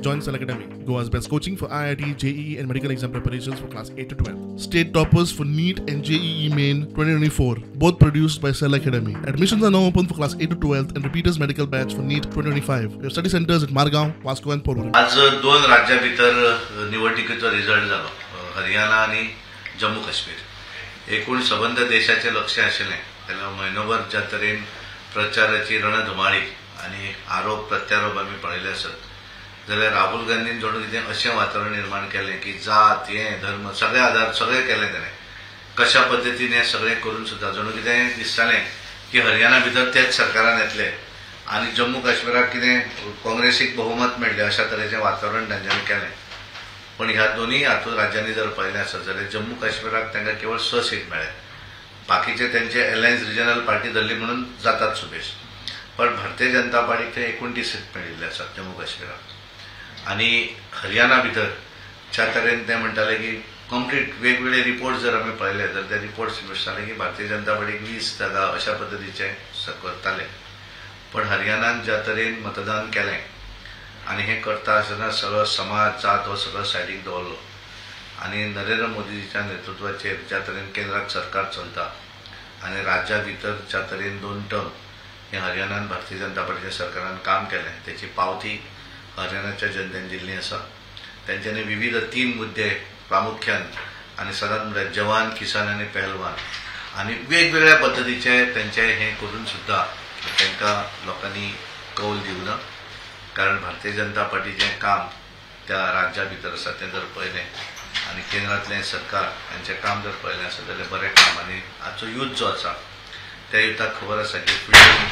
Join Cell Academy, Goa's best coaching for IIT, JEE and medical exam preparations for class 8 to 12. State toppers for NEET and JEE Main 2024, both produced by Cell Academy. Admissions are now open for class 8 to 12 and repeaters medical batch for NEET 2025. We have study centers at Margao, Vasco and Porvorim. आज दोन राज्या भितर निवडणुकीचो result जालो, हरियाणा आनी जम्मू काश्मीर. एकूण सबंद देशाचें लक्ष आशिल्लें जाल्यार म्हयनोभर ज्या तरेन प्रचाराची रणधुमाळी आनी आरोप प्रत्यारोप आमी पळयले आसत जाल्यार राहुल गांधीन जणू कितें अशें वातावरण निर्माण केलें की जात हें धर्म सगळे आधार सगळें केलें ताणें. कशा पद्दतीन हें सगळें करून सुद्दां जणू कितें दिसतालें की हरियाणा भितर तेच सरकारान येतले आनी जम्मू काश्मीराक कितें काँग्रेसीक बहुमत मेळ्ळें अशा तरेचें वातावरण तांच्यांनी केलें. पण ह्या दोनूय हातूंत राज्यांनी जर पळयलें आसत जाल्यार जम्मू काश्मीराक तांकां केवळ 6 सीट मेळ्ळे, बाकीचे तांचे अलायन्स रिजनल पार्टी धरली म्हणून जातात सुबेज. पण भारतीय जनता पार्टीक थंय 29 सीट मेळिल्ले आसात जम्मू काश्मीराक. आनी हरियाणा भितर ज्या तरेन ते म्हणटाले की कंप्लीट वेगवेगळे रिपोर्ट जर आमी पळयले तर ते रिपोर्ट्स दिसताले की भारतीय जनता पार्टीक 20 जागा अशा पद्दतीचे करताले. पण हरियाणान ज्या तरेन मतदान केलें आनी हें करता आसतना सगळो समाज जात हो सगळो सायडीक दवरलो आनी नरेंद्र मोदीजीच्या नेतृत्वाचेर ज्या तरेन केंद्रात सरकार चलता आनी राज्या भितर ज्या तरेन 2 टर्म हे हरियाणान भारतीय जनता पार्टीच्या सरकारान काम केलें तेची पावती हरियाणाच्या जनतेन दिल्ली आसा. तेंच्यांनी विविध 3 मुद्दे प्रामुख्यान आनी सदांच म्हळ्यार जवान, किसान आनी पहलवान आनी वेगवेगळ्या पद्दतीचे तेंचे हें करून सुद्दां तांकां लोकांनी कौल दिवना. कारण भारतीय जनता पार्टीचें काम त्या राज्या भितर आसा तें जर पळयलें आनी केंद्रांतलें सरकार हांचें काम जर पळयलें आसत जाल्यार बरें काम. आनी आजचो यूथ जो आसा त्या युथाक खबर आसा की फुडलें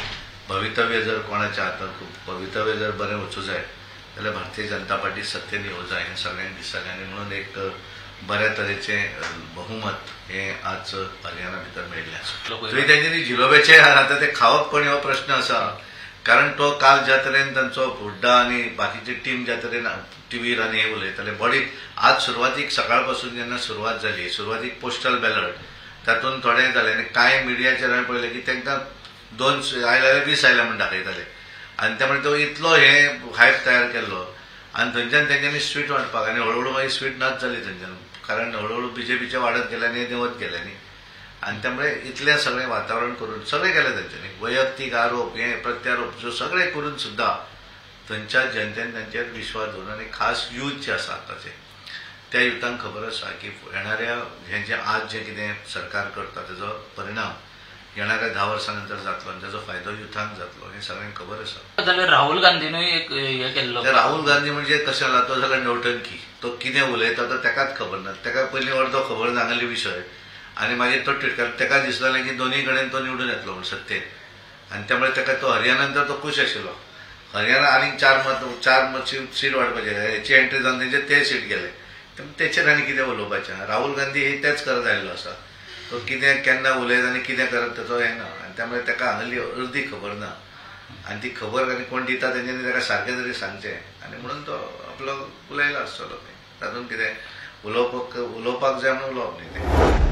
भवितव्य जर कोणाच्या हातांत भवितव्य जर बरें वचूं जाय जाल्यार भारतीय जनता पार्टी सत्तेन येवं जाय हें सगळ्यांक दिसतालें. आनी म्हणून एक बऱ्या तरेचें बहुमत हें आज हरियाणा भितर मेळिल्लें आसा. थंय तेंच्यांनी जिलोब्याचें आतां तें खावप कोण हो प्रश्न आसा. कारण तो काल ज्या तरेन तांचो हुड्डा आनी बाकीची टीम ज्या तरेन टीव्हीर आनी हे उलयताले बॉडी आज सुरवातीक सकाळ पासून जेन्ना सुरवात जाली सुरवातीक पोस्टल बॅलट तातूंत थोडें जालें आनी कांय मिडियाचेर हांवें पळयलें की तांकां 2 आयले जाल्यार 20 आयले म्हूण दाखयताले आनी त्यामुळे तो इतलो हे हायप तयार केल्लो आनी थंयच्यान तेंच्यांनी स्वीट वांटपाक आनी हळूहळू मागीर स्वीट नाच जाली थंयच्यान. कारण हळूहळू बीजेपीचे वाडत गेले आनी देंवत गेले न्ही आनी त्यामुळे इतलें सगळें वातावरण करून सगळें केलें तेंच्यांनी वैयक्तीक आरोप हे प्रत्यारोप जो सगळें करून सुद्दां थंयच्या जनतेन तांचेर विश्वास दवरून आनी खास यूथ जे आसा आतांचे त्या युथांक खबर आसा की येणाऱ्या हें जें आज जें कितें सरकार करता तेजो परिणाम येणाऱ्या 10 वर्सां नंतर जातलो आनी ताजो फायदो युथांक जातलो हें सगळ्यांक खबर आसा. जाल्यार राहुल गांधीनूय एक हें केल्लो. राहुल गांधी म्हणजे कशें जाला तो जाल्यार नौटंकी, तो कितें उलयता तो ताकाच खबर ना, ताका पयलीं अर्दो खबर ना हांगाले विशय आनी मागीर तो ट्वीट कारण ताका दिसतालें की दोनूय कडेन तो निवडून येतलो म्हूण सत्तेन आनी त्यामुळे ताका तो हरियाणान तर तो खूश आशिल्लो. हरियाणा आनीक 4 सीट वाडपाचें हेची एंट्री जावन तेंचे ते सीट गेले तेचेर आनी कितें उलोवपाचें. राहुल गांधी हे तेच करत आयिल्लो आसा, तो कितें केन्ना उलयता आनी कितें करत तेचो हें ना आनी त्यामुळे ताका हांगली अर्दी खबर ना आनी ती खबर आनी कोण दिता तेंच्यांनी ताका सारकें तरी सांगचें आनी म्हणून तो आपलो उलयला आसतलो. तातूंत कितें उलोवपाक जाय म्हणून उलोवप न्ही तें.